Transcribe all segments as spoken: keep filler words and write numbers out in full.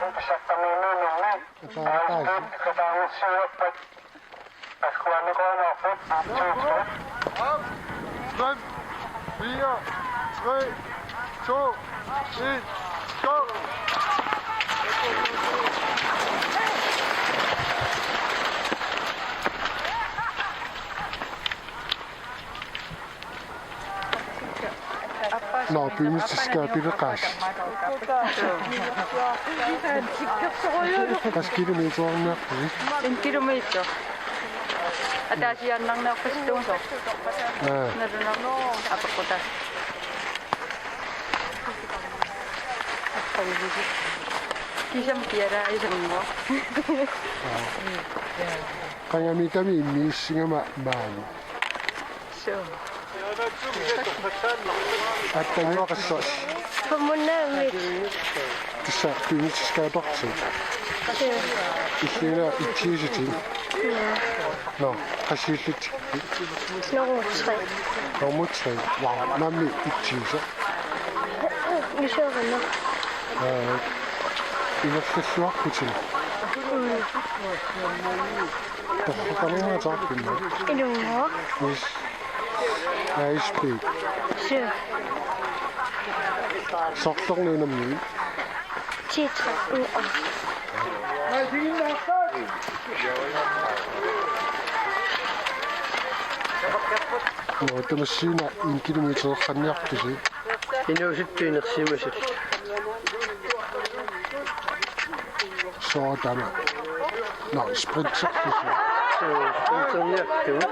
Ataataasiit. Fem, fire, tre, to, en, go! Nå, bymidtskabet, det er rejst. Hvad skete med i tårnen her? En kilometer. Ataasiaannarniarpassuusoq. Ja. Nalunarpoq apeqqutaa. Kisam kiara isammo. Qangamitami immiussigama maani. Suu. Attanuaqassas. Kommunaamit. Tassa bymidtskabet. Suu. Illiina itsiusutit. Nå, qassiullutit? Nummer tre. Nummer tre. Wow, nammi itsiusoq? Isorama. Øh, ingerlalluarputit. Mm. Torraqalumaataarpimma? Ilumma. Yes. A S B. Sure. Sorlerni unammivi? Ti tretten. Nå, tamassiuna en kilometer qanniartusi? Inuusuttut inersimasut. Soorlu taama. Nå, sprintertusi. Suu, sprinterniartut.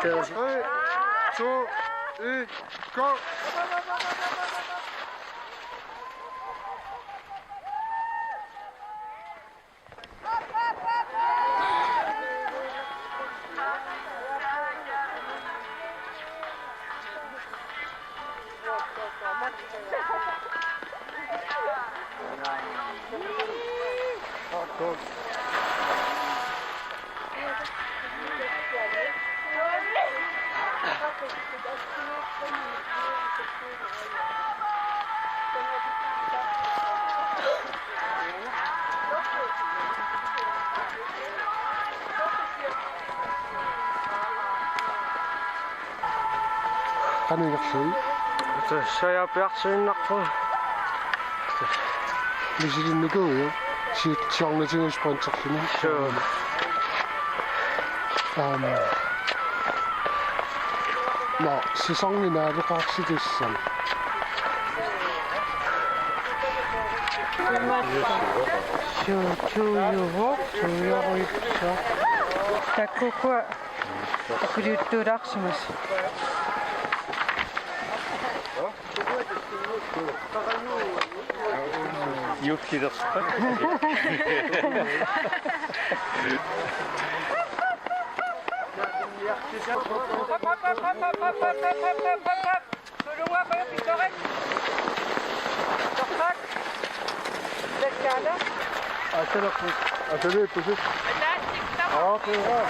Tre, to, en, go! Qanoq ingerlavoq? Tassa apiarsuinnarpoq. Misilinnikuuvoq, siullertigut sprinterluni. Suu. Aamma. Nå, sæsoni naaleqaarsimassat. Suu, tuujuvoq, tuujorujussooq. Takukkua. Takuliuttuulaarsimasoq. Juukkilerpat. Suluugaat, pajupittorit. Torrak. Takkala. Asalerput. Asalerput. Aa, qeera.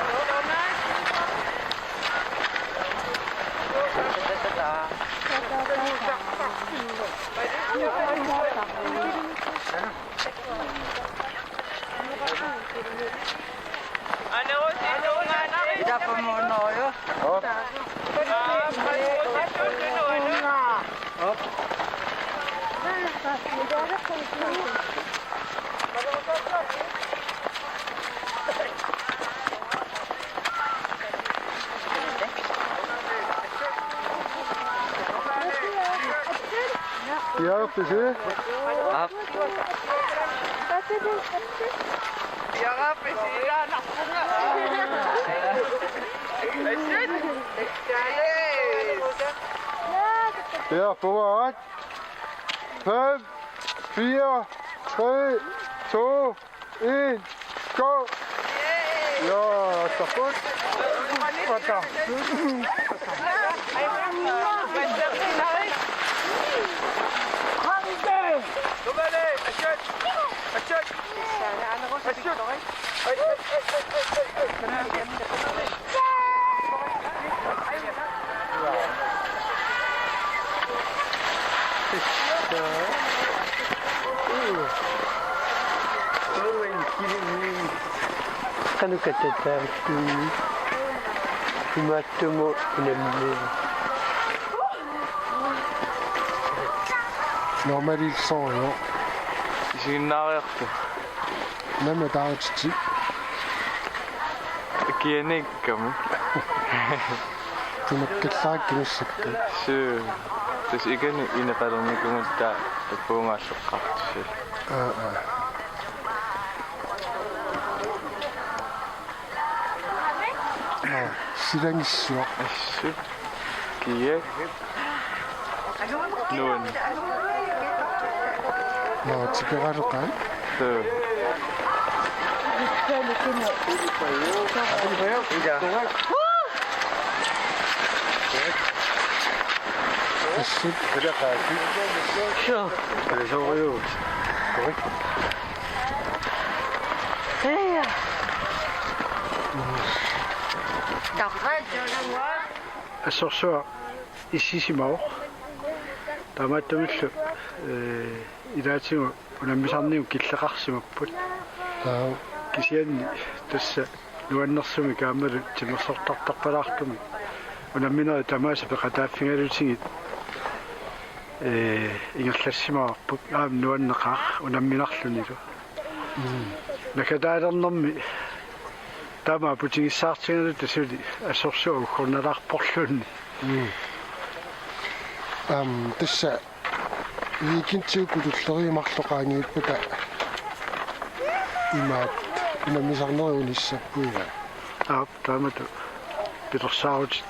Op. Ja, bitte. Op. Ja, på vej. Fem, fire, tre, to, en, go! Ja, så godt. Godt så. Kom, Ida! Kom, Ida! Kom, Ida! Qanoq katataapput? Imaattumut unammineq. Normaliilluarpoq. Isiginnaariarta. Nama taartitsi. Kianikkami. Tunakkallaakki massakkut. Suu. Tassa ikani ineqalernikuugatta tapuungaalleqqaartusi. Aa, aa. Aa, silagissuaq. Assut. Kiak. Nuan. Nå, tipeqaleqaat. Suu. Assut. Suu. Assorsuaq issisimavoq. Taamaattumillu, ee, ilaatigut unammisarnigut killeqarsimapput. Taa. Kisianni tassa nuannersumik aammalu timersortartarpalaartumik unamminerit tamaasa peqataaffigalugit, ee, ingerlassimavarput aamma nuanneqaaq unamminarlunilu. Mm. Naggatalernermi taama aputigissaartigaluta suli assorsuaq uggornalaarporluunniit. Mm. Aam, tassa weekendit uku tulleriit marluk qaangiuppata imaat unammisarnerit unissapput, ilaa? Aap, taamatut pilersaarutit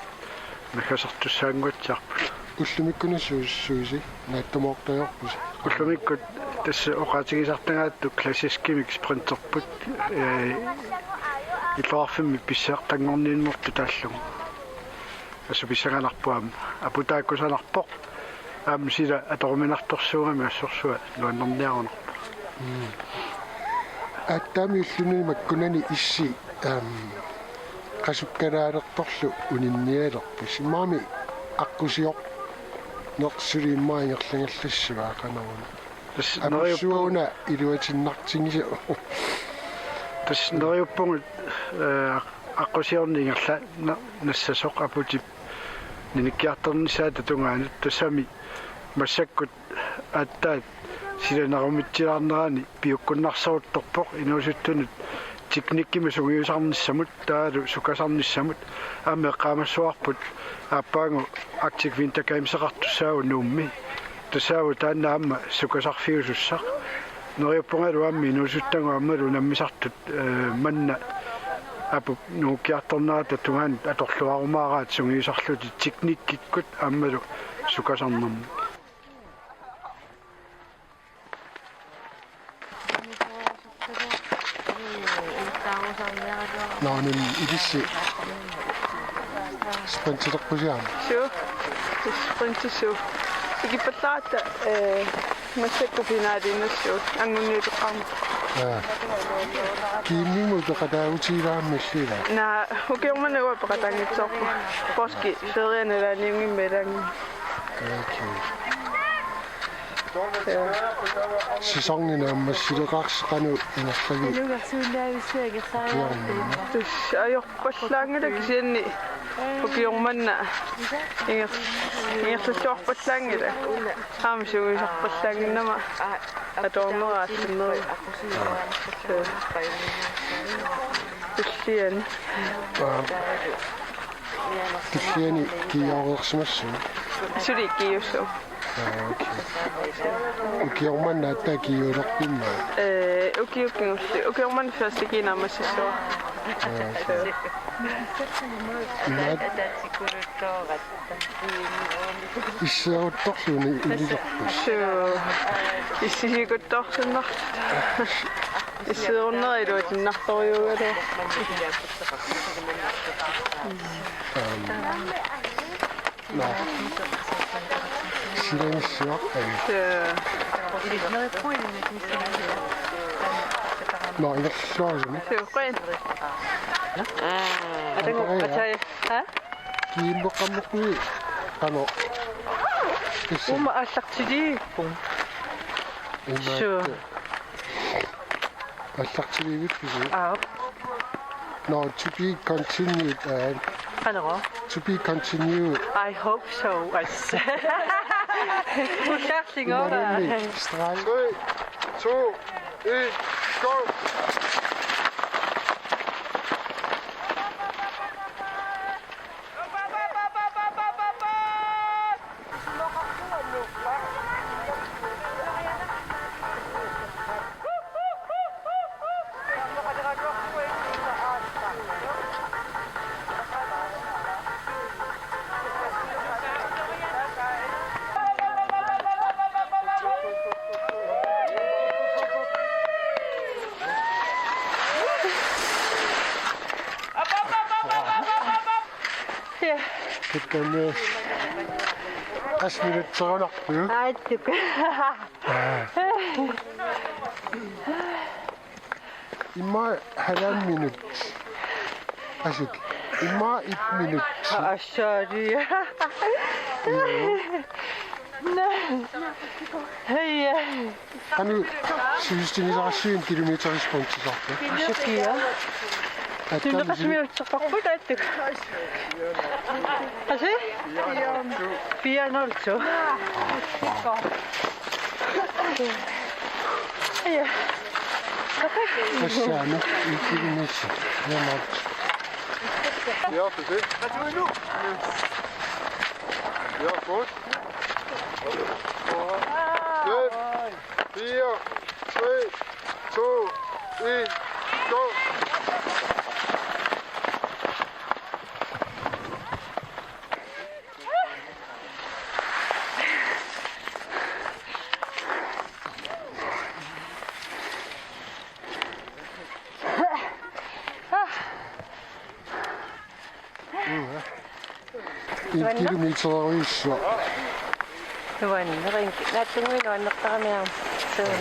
naggasertussaannguatsiarput. Ullumikkut suus-, suusi naattumoortajoorpusi? Ullumikkut tassa oqaatigisartagaattut klassiskimik sprinterput, ee, illoqarfimmi pissartanngorniunnertut taallugu. Assut pissanganarpoq aamma. Aputaakkusanarpoq. Aamma sila atoruminartorsuugami assorsuaq nuannerniarunarpoq. Mm. Aatsaammi ullunili makkunani issi, aam, qasukkalaalertorlu uninnialerpusi. Maani aqqusiorneq suli immaqa ingerlagallassaaq qanoruna. Tassa neriuppunga, amussuuna iluatinnartigisoq. Tassa neriuppunga, ee, aq-, aqqusiorneq ingerla-, na-, nassasoq aputip ninikkiartornissaata tungaanut, tassami massakkut aatsaat silanerumitsilaarnerani piukkunnarseruttorpoq inuusuttunut teknikkimik sungiusarnissamut taavalu sukasarnissamut. Aamma eqqaamassavarput aappaagu Arctic Winter Gameseqartussaavugut Nuummi. Tassaavoq taanna aamma sukasarfiusussaq. Neriuppungalu aamma inuusuttagut aammalu unammisartut, ee, manna apup nungukkiartornerata tungaanut atorluarumaaraat sungiusarlutik teknikkikkut aammalu sukasarnermik. Nå, men ilissi sprintilerpusi aamma? Suu. Sprinti suu. Ikippallaaratta, ee, massakkut finalinut suu. Anguniuteqqaarmat. Aa. Kiimmimut peqataagutigilaarami ilaa? Naa, ukioq manna uanga peqataanngitsoorpunga. Poorskip ferianut ilaanniunngimmat ilaanngimmat. Okay. Sæsonini naammassileqaasi qanoq ingerlagit? Tassa ajorpallaanngilaq kisianni ukioq manna inger-, ingerlalluarpallaanngilaq. Aamma sungiusarpallaannginnama atuarnera allanneruvoq. Tulliani. Aa. Tulliani GU-reersimassava? Suli GU-ssaaq. Aa, okay. Ukioq manna aatsaat GU-lerpimma? Ee, ukiup kingulleq. Ukioq manna første G naammassissaanga. Aa, okay. Imaat issiaruttorluunniit ililerput. Suu. Issisikuttorsinnarluta. Issiunnera iluatinnartorujuugaluarpoq. Aam. Nå. Silagissuaq, ee. Suu. Nå, ingerlalluarusuni. Suu, qujan. Aa. Atagu, atai. Ha? Kiimmoqqammerpui qanoq. Tassa. Uuma aallartiliippunga. Imaat. Suu. Aallartivippisi? Aap. No, to be continued, uh, Qanoq? To be continued. I hope so, altså. Ullaarsingora. Imaluunniit, streg. Tre, to, en, go! Ja. Kikkami. Qassit minutsit soorunarput? Aatsuk. Immaqa halvanden minut. Asuk. Immaqa et minut. Assaali. Joo. Nå. Hej. Qanoq sivisutigilerassiuk kilometerit sponsorisarput? Asuk, ja. Atten. Tunneqarsimaatsorparput aatsuk. Asuk? Fire nul to. Ja. Tassa aamma, ikke mindst. Ja, Mads. Ja, for det. Ja, godt. Fem, fire, tre, to, en, go. Uha. En kilometer. Nuanneq, naatsunnguit nuannertarami aamma. Suu.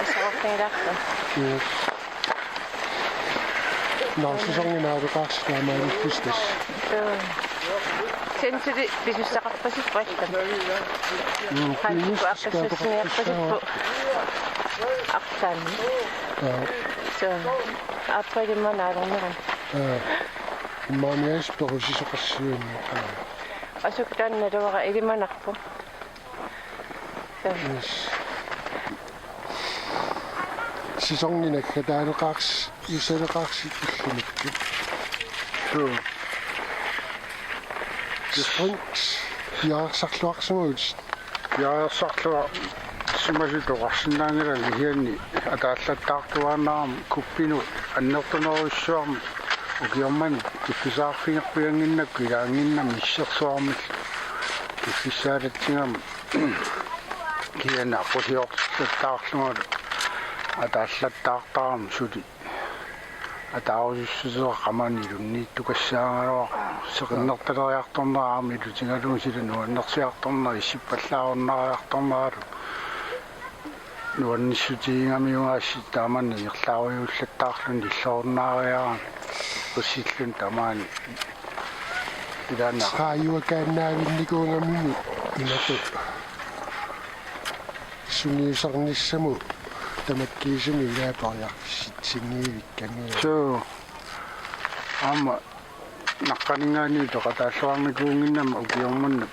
Assorfigilaarpa. Yes. Nå, sæsonen er jo faktisk, der er meget vigtigt. Suu. Sentili pisussaqarpasippoq. Mm, Aatsuk pisussaqarpasippoq. Arlaanni. Ja. Suu. Aappaa ilimanarnerani. Ja. Immaqa aamma perusisoqassaguni. Asuk taanna naluara ilimanarpoq. Yes. Sæsonen er kadaaleqaars-, isaleqaarsi illumikkut. Suu. Sprint. Piareersarluarsimavutit. Piareersarluarsimasutut oqarsinnaanngilanga kisianni ataallattaartuaannarami kuppinut annertunerujussuarmik ukioq manna piffissaqarfigeqqiannginnakku ilaannginnami misissorsuarmillu piffissaalatsigama kisianni aqqusiortillattaarlungalu ataallattaartarami suli ataarusussuseqarami ilunniittukassaagaluaq seqinnertaleriartornera aamma ilutigalugu sila nuannersiartornera issippallaarunnaariartorneralu nuannissutigigamiugaassi taamani ingerlaarujuullattaarluni illorunnaariarami ussillun tamaani ilaana. Saajuakaannaavinnikuugamimi imatut sungiusarnissamut tamakkiisumik ilaa periarfissitsinniivikkami. Suu. Aamma naqqaninngaanniit peqataalluarnikuunnginnama ukioq manna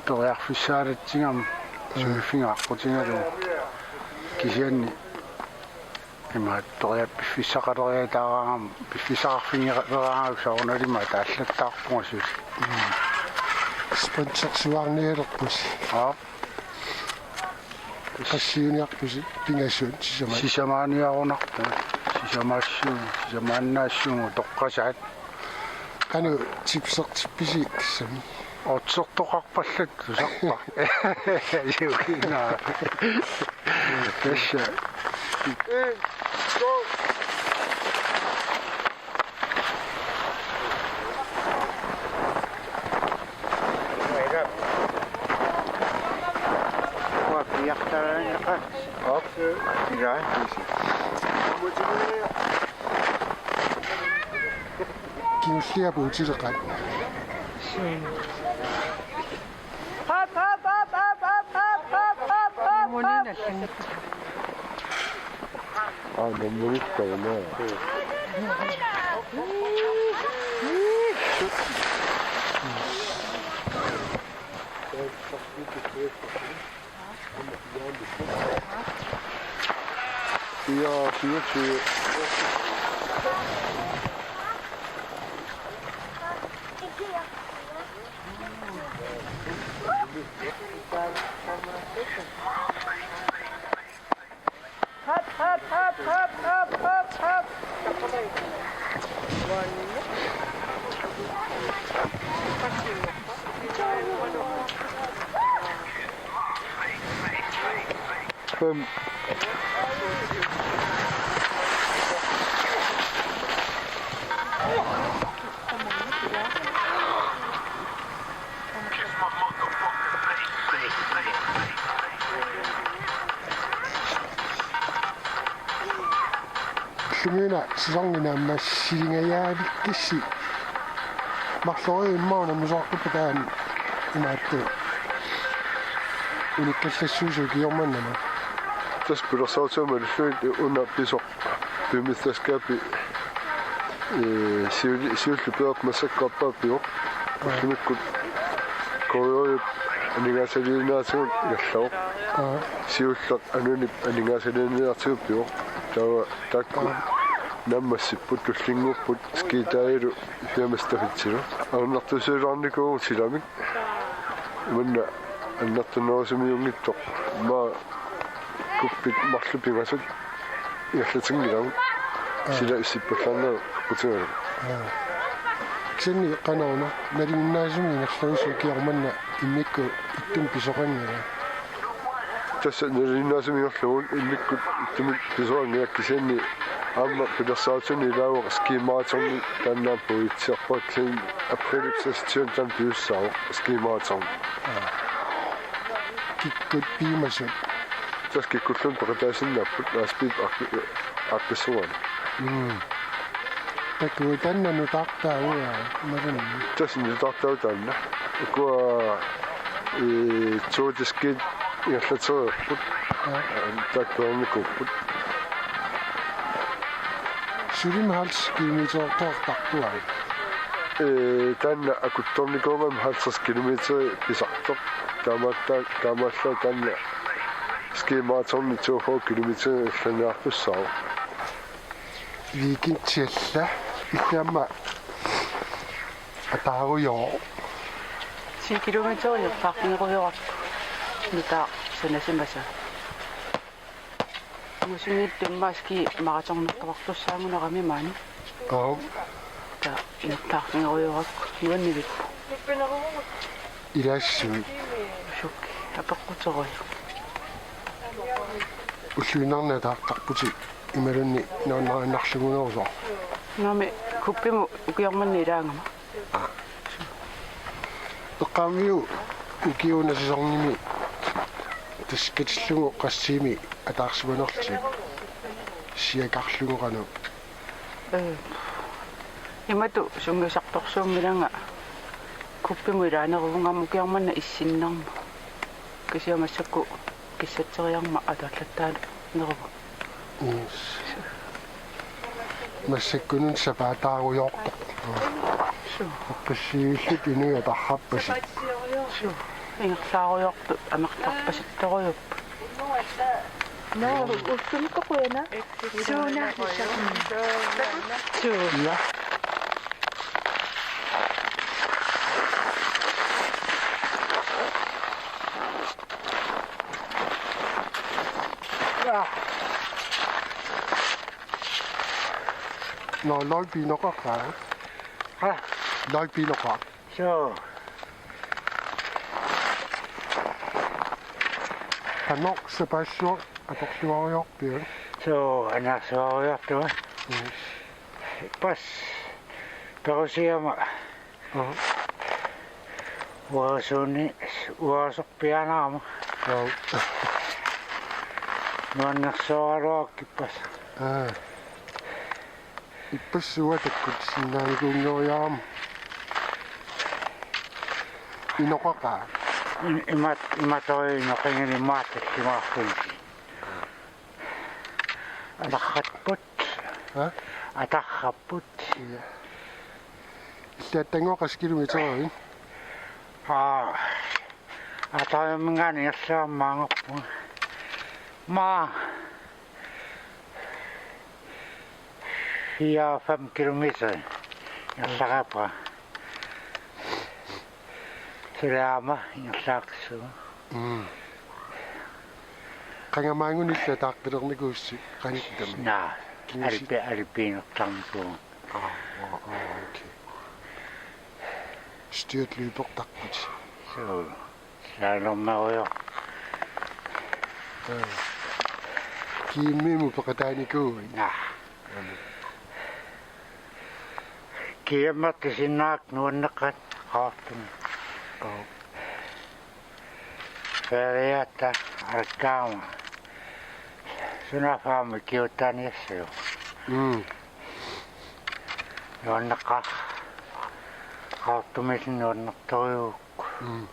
periarfissaalatsigama sumiiffiga aqqutigalugu kisianni imaattoq periarfissaqaleriataaraangama piffissaqarfigileeraangama soorunalimi ataallattaarpunga suli. Sponsorsuarnialerpusi. Aap. Qassiuniarpusi pingasut sisamat. Sisamaaniarunarpoq. Sisamaassuugut, sisamaannaassuugut utoqqasaat. Qanoq tipsertippisi tassami? Otsertoqarpallattoq tusarpa. Jukina. Tassa. Kingulliap uutileqaat. Hop, hop, hop. Munina. Aa, nammineq taanna. Ja, sure, sure. Hop, hop, hop, hop, hop, hop, hop. Fem. Illumiuna sæsonina aamma silingajavikkissi. Marloriarlunga immaqa unammisoqarput taanna imaattoq. Unikkallassuusoq ukioq manna. Tassa pilersaarutit malillugit una pisoq. Bymesterskabet, øh, siul-, siulleq peoq massakkut aappaa pivoq. Ullumikkut Kororiup aningaasaliinerisigut ingerlavoq. Aa. Siulleq Anunip aningaasaliinerisigut pivoq. Taava taakku, aa, naammassipput, tullinnguupput, skiitajalu firmastafetsilu. Ajornartorsiulaarnikuuvugut silamik. Imanna annertunerusumik ajunngitsoq. Immaqa kuppit marluk pingasut ingerlatinngilagut. Aa. Sila issippallaarnagu aqqutigalugu. Aa. Kisianni qanoq una, nalinginnaasumik ingerlavoq ukioq manna immikkut ittumik pisoqanngilaq. Tassa nalinginnaasumik ingerlavoq immikkut ittumik pisoqanngilaq kisianni aamma pilersaarutinik ilaavoq skimaratoni taanna puitsiarpakkiin aprilip seksogtyve taanna piussaavoq skimaratoni. Aa. Kikkut piumasut? Tassa kikkulluunniit peqataasinnaapput lastbiilit aqqi-, aqqissugaanni. Mm. Takuuk taanna nutaartaa uanga imaluunniit? Tassa nutaartaa taanna. Ukua, ee, Tour de Skiit ingerlatereerput. Aa. Taakkuarnikuupput. Sulimi halvtreds kilometer toortarpuai. Ee, taanna akuttornikuugami halvtreds kilometer pisartoq. Taamaatta-, taamaallaat taanna skimaratoni toogfyrre kilometer ingerlanniartussaavoq. Weekendi alla illit aamma ataarujoq. Ti kilometer ingerlaarfigerujoorput. Nutaaq sanasimasaa. Musinngittut immaqa ski maratonnertartussaanngunerami maani. Aap. Taava ingerlaarfigerujoorput nuannivipput. Ilaassuit. Suk. Apeqquterujuk. Ulluinnarni ataartarputit imaluunniit nuannariinnarlugunerusoq? Naamik, kuppimut ukioq manna ilaagama. Aa. Eqqaamiuk ukiuuna sæsonimi tassa katillugu qassiimi ataarsimanerlutit siakarlugu qanoq? Ee, imatut sungiusartorsuunngilanga kuppimut ilaaneruvunga aamma ukioq manna issinnarmut. Kisianni massakkut kissatseriarmat ataallattaaneruvoq. Yes. Massakkunut sapaataarujoortoq. Suu. Oqqissivillutit inuit atarpasippoq. Suu. Ingerlaarujoortut amerlarpasittorujuupput. Nå, ullumikkut qujanaq. Suu, naamik. Suu. Ja. Nå, løjpi inoqaqaaq. Haa? Løjpi inoqaaq. Suu. Qanoq sapaassua atorluariorpiuk? Suu, anaarsuariortunga. Mm. Pas perusigama. Aha. Uagasuuni uasorpiaanarama. Joo. Nuannersuaraluarpoq ippassaq. Aa. Ippassaq uanga takkutsinnaanikuunngoriarama. Inoqaqaaq. Im-, imat-, imatoriu inoqanngilaq immaqa tallimaarluni. Atarrapput. Ha? Atarrapput. Ja. Illit attanngooq qassit kilometerinik? Aa, Atariuminngaanniit ingerlaannarpunga. Maa fire fem kilometer ingerlaqaanga. Suli aamma ingerlaartussaanga. Mm. Qanga maannga illit ataaqqilernikuuvutit qanittumi? Naa, Kingusi- alpi-, alpiinertarnikuuvunga. Aa, aa, aa, okay. Styrtløbertarputit. Suu. Slalommerujoq. Aa. Kiimmimut peqataanikuuit? Naa. Aamma. Kiammertusinnaaq nuanneqaat Qaqortumi. Aa. Feriata alkaama. Sunaaffaami kiuttaaniassagu. Mm. Nuanneqaaq. Qaqortumillu nuannertorujuk. Mm.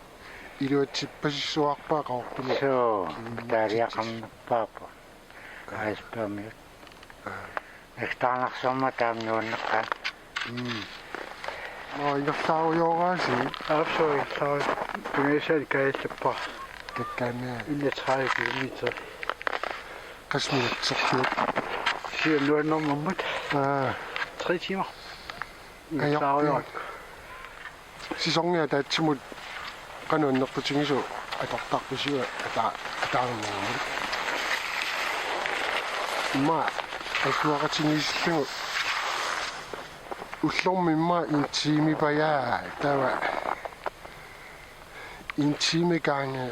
Iluatsippasissuarpaa Qaqortumi. Suu, mm, taaliaqarnerpaappoq. Aa. Icebergmiut. Aa. Ektaanarsorma taama nuanneqaaq. Mm. Nå, ingerlaarujoraasi. Aap, suu, ingerlaaru-. Pingajusaani kaajallappara. Kakkaanni. Enogtredive kilometer. Qassit minutserpiuk? Siannuannermut. Aa. Tre timer. Ajorpi. Ingerlaarujoraakku. Sæsonip ataatsimut qanoq annertutigisoq atortarpisiuk ata-, ataarnermut? Immaqa alluaqatigiissillugu ullormi immaqa en time pajaa taava en time gange.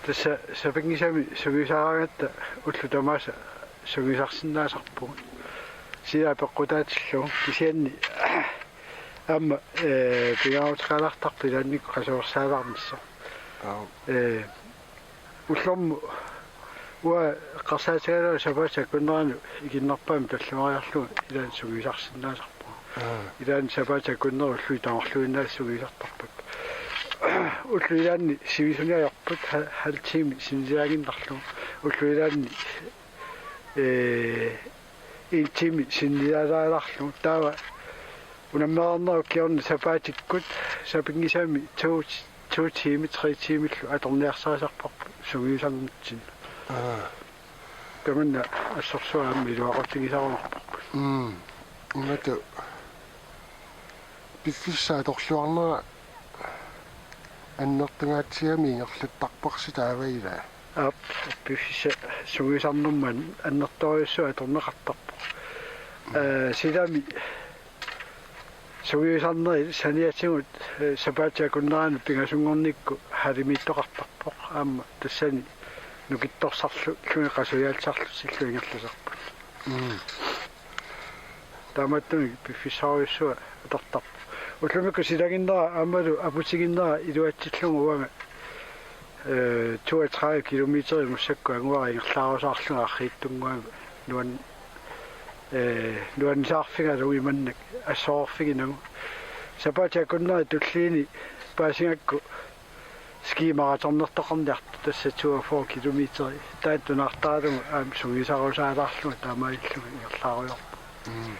Tassa sapinngisamik sungiusaaraangatta ullut tamaasa sungiusarsinnaasarpugut. Sila peqqutaatillugu kisianni aamma, ee, pingaaruteqalaartarpoq ilaannikkut qasuersaalaarnissaq. Aap. Ee, ullormut uanga eqqarsaatigalugu sapaatip akunneranut ikinnerpaamik tallimariarlugu ilaanni sungiusarsinnaasarpunga. Aa. Ilaanni sapaatip akunneri ullui tamarluinnaasa sungiusartarpakka. Ullut ilaanni sivisuni ajorput ha-, halv time sinnilaaginnarlugu. Ullut ilaanni, ee, en time sinnilaalaaginnarlugu. Taava unammereernerup kingorna sapaatikkut sapinngisamik to, to time, tre timellu atorniarsarisarparput sungiusarnitsinnut. Aa. Tamanna assorsuaq aamma iluaqutigisarumaarparput. Mm. Imatut piffissaq atorluarnera annertungaatsiamik ingerlattarparsi taava ilaa? Aap, piffissaq sungiusarnermut annertoorujussuaq atorneqartarpoq. Mm. Ee, silami sungiusarneri saniatigut, ee, sapaatip akunneranut pingasunngornikkut halvimiittoqartarpoq aamma tassani nukittorsarlugit qasuiaallisarlutillu ingerlasarput. Mm. Taamaattumik piffissarujussuaq atortarpoq. Ullumikkut silaginnera aammalu aputiginnera iluatsillugu uanga, ee, toogtredive kilometer massakkut anguara ingerlaarusaarlunga arriitsunnguamik nuan-, ee, nuannisaarfigalugu imannak assororfiginagu. Sapaatip akunneri tulliini paasigakku ski maratonnertoqarniartut tassa toogfyrre kilometer. Taanna tunaartaralugu aamma sungiusarusaalaarlunga taamaalillunga ingerlaarujoorpunga. Mm.